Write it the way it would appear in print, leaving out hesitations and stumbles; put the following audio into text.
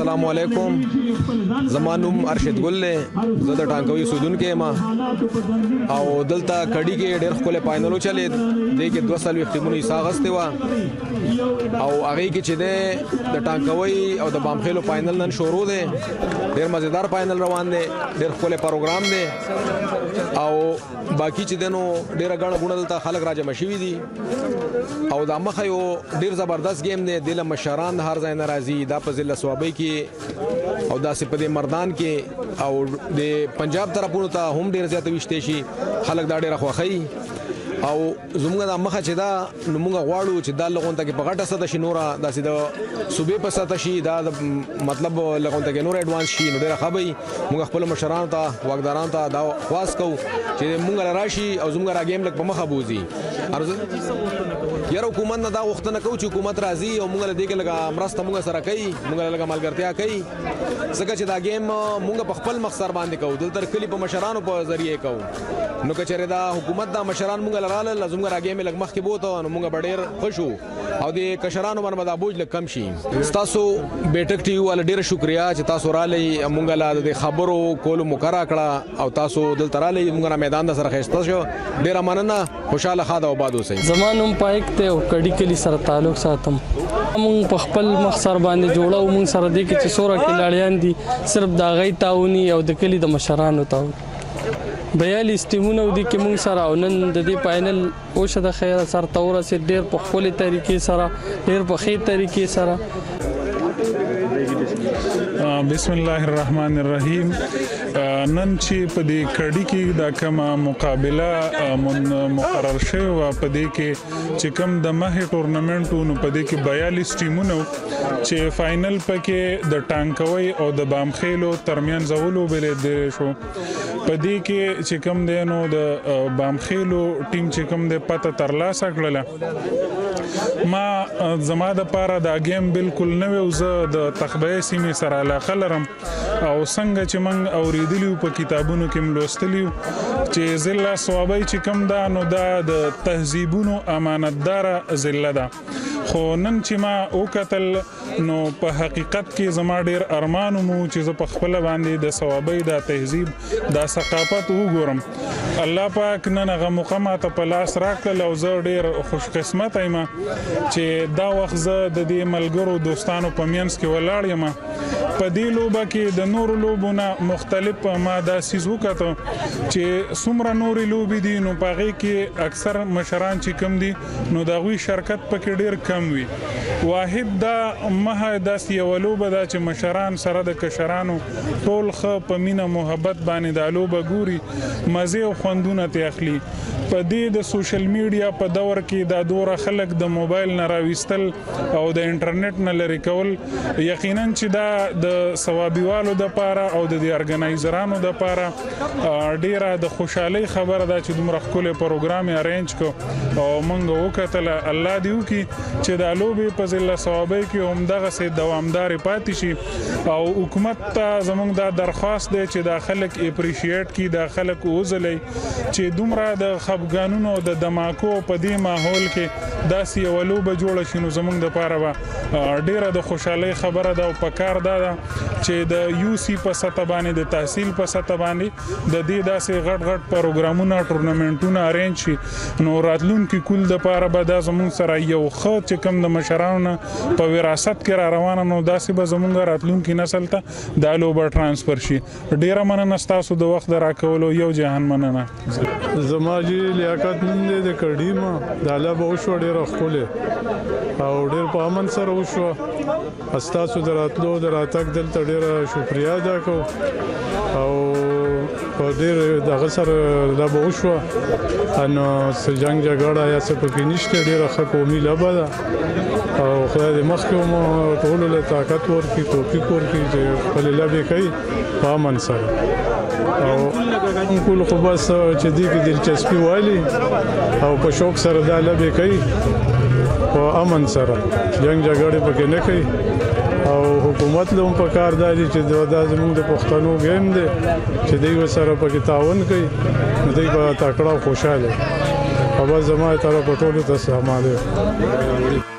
السلام علیکم. زما نوم ارشد ګل دی، زه د ټانکوي سودونکی یم او دلته کډی کې ډېر ښکلی پاینل وچلېد. دې کې 42 ټیمونو حصه اخیستې وه او هغې کې چې دی د ټانکوي او د بامخېلو پاینل نن شروع دی. ډېر مزیدار پاینل روان دی، ډېر ښکلی پروګرام دی او باقي چې دی نو ډېره ګڼه ګوڼه دلته خلک راجمع شوي دي او دا مخه یو ډیر زبردست گیم دی. دله مشران هر ځای نه راځي، دا په ضلع صوابۍ کې او داسې په دې مردان کې او د پنجاب طرفونو ته هم ډیر زیات ویشتی شي خلک، دا ډیره خوښوي. او زموږ د مخه چې دا نو موږ غواړو چې دا لغونته کې په غټه سطح شي، نوره داسې د صوبې په سطح شي، دا مطلب لغونته کې نور اډوانس شي نو ډیره ښه به وي. موږ خپل مشرانو ته، واکدارانو ته دا خواست کوو چې موږ راشي او زموږ را گیم لږ په مخه بوزي. یاره حکومت نه دا غوښتنه کوو چې حکومت راځي او موږ له دې کې لږه مرسته موږ سره کوي، موږ له لږه ملګرتیا کوي، ځکه چې دا گیم موږ په خپل مخ سر باندې کوو، دلته کلي په مشرانو په ذریعه کوو. نو که چېرې دا حکومت دا مشران موږ له راغلل، زموږ را گیم لږ مخکې بوته نو موږ به ډېر خوښ شو او د کشرانو باندې به دا بوج لږ کم شي. ستاسو بیټک ټي وي والا ډېره شکریه چې تاسو رالئ، موږ له د خبرو کولو موقع راکړه او تاسو دلته رالئ، موږ را میدان د سره ښایسته شو. ډېره مننه، خوشحاله، ښاد او آباد اوسئ. زما نوم پایک دی او کډی کلی سره تعلق ساتم. مونږ په خپل مخ سر باندې جوړو، مونږ سره دې کې چې څوره کلاړیان دي صرف د هغې تعاوني او د کلي د مشرانو تعاون. 42 ټیمونه دي کې مونږ سره او نن د دې پاینل وشه د خیره سر ته ورسېد، ډېر په ښکلې طریقې سره، ډېر په ښې طریقې سره. بسم الله الرحمن الرحیم. نن چې په دې کډی کې دا کومه مقابله من مقرر شوی و، په دې کې چې کوم د مه ټورنمنټ، نو په دې کې 42 ټیمونه چې فاینل پکې د ټانکوي او د بامخېلو ترمنځ ولوبل دی شو. په دې کې چې کوم دی نو د بامخېلو ټیم چې کوم دی پته ترلاسه کړله. ما زما د پاره دا گیم بالکل نوې او زه د تخبې سیمې سره علاقه لرم او څنګه چې موږ اوریدلی په کتابونو کې لوستلی چې ضلع صوابۍ چې کوم دا نو دا د تهذیبونو امانتدار ضلع ده. خو نن چې ما وکتل نو په حقیقت کې زما ډیر ارمان مو چې زه په خپل باندې د صوابۍ دا تهذیب، دا ثقافت وګورم. الله پاک نن هغه موقع ماته په لاس راکړل او زه ډیر خوش قسمت یم چې دا وخت زه د دې ملګرو دوستانو په مینځ کې ولاړ یم. په دې لوبه کې د نورو لوبو نه مختلف ما دا څیز وکړه چې څومره نورې لوبې دي نو په هغې کې اکثر مشران چې کم دي نو د هغوی شرکت پکې ډیر کم وي. واحد دا مه داسې یوه لوبه ده چې مشران سره د کشرانو ټول ښه په مینه محبت باندې دا لوبه ګوري، مزه او خوندونه ترې اخلي. په دې د سوشل میډیا په دور کې دا دوره خلک د موبایل نه راوستل او د انټرنیټ نه لرې کول، یقینا چې دا د صوابیوالو د پاره او د دې ارګنایزرانو د پاره ډیره د خوشحالۍ خبره ده چې دومره ښکلی پروګرام یې ارینج کو او مونږ وکتله. الله دې وکړي چې دا لوبې په ضلع صوابۍ کې هم دغسې دوامدارې پاتې شي او حکومت ته زمونږ دا درخواست دی چې دا خلک اپریشیټ کړي، دا خلک وځلوي چې دومره د خفګانونو او د دماکو په دې ماحول کې داسې یوه لوبه جوړه شي نو زمونږ دپاره به ډیره د خوشحالۍ خبره ده. او پکار دا ده چې د یو سی په سطح باندې، د تحصیل په سطح باندې د دې داسې غټ غټ پروګرامونه، ټورنمنټونه ارینج شي نو راتلونکي کول د پاره به دا زمونږ سره یو ښه چې کوم د مشرانو نه په وراثت کې را روانه نو داسې به زمونږ راتلونکي نسل ته دا لوبه ټرانسفر شي. ډیره مننه ستاسو د وخت د راکولو، یو جهان مننه. زما جی لیاقت نوم دی، د کډی ما. دا لوبه وشوه، ډېره ښکلې او ډېر په امن سره وشوه. ستاسو د راتلو د راتګ دلته ډېره شکریا ادا کوو او په ډېر دغه سره لوبه وشوه، نو څه جنګ جګړه یا څه پکې نشته. ډېره ښه قومي لوبه ده او خدای دې مخکې مو ټولو له طاقت ورکړي، توفیق ورکړي چې خپلې لوبې کوي په امن سره. او کول خو بس چې دې کې دلچسپي والي او په شوق سره دا لوبې کوي په امن سره، جنگ جګړې پکې نه کوي. او حکومت له هم په کار دا دي چې دا زموږ د پښتنو گیم دی چې دوی ورسره پکې تعاون کوي نو دوی به تکړه او خوشحاله. او بس زما طرف ټولو ته سلام علیکم.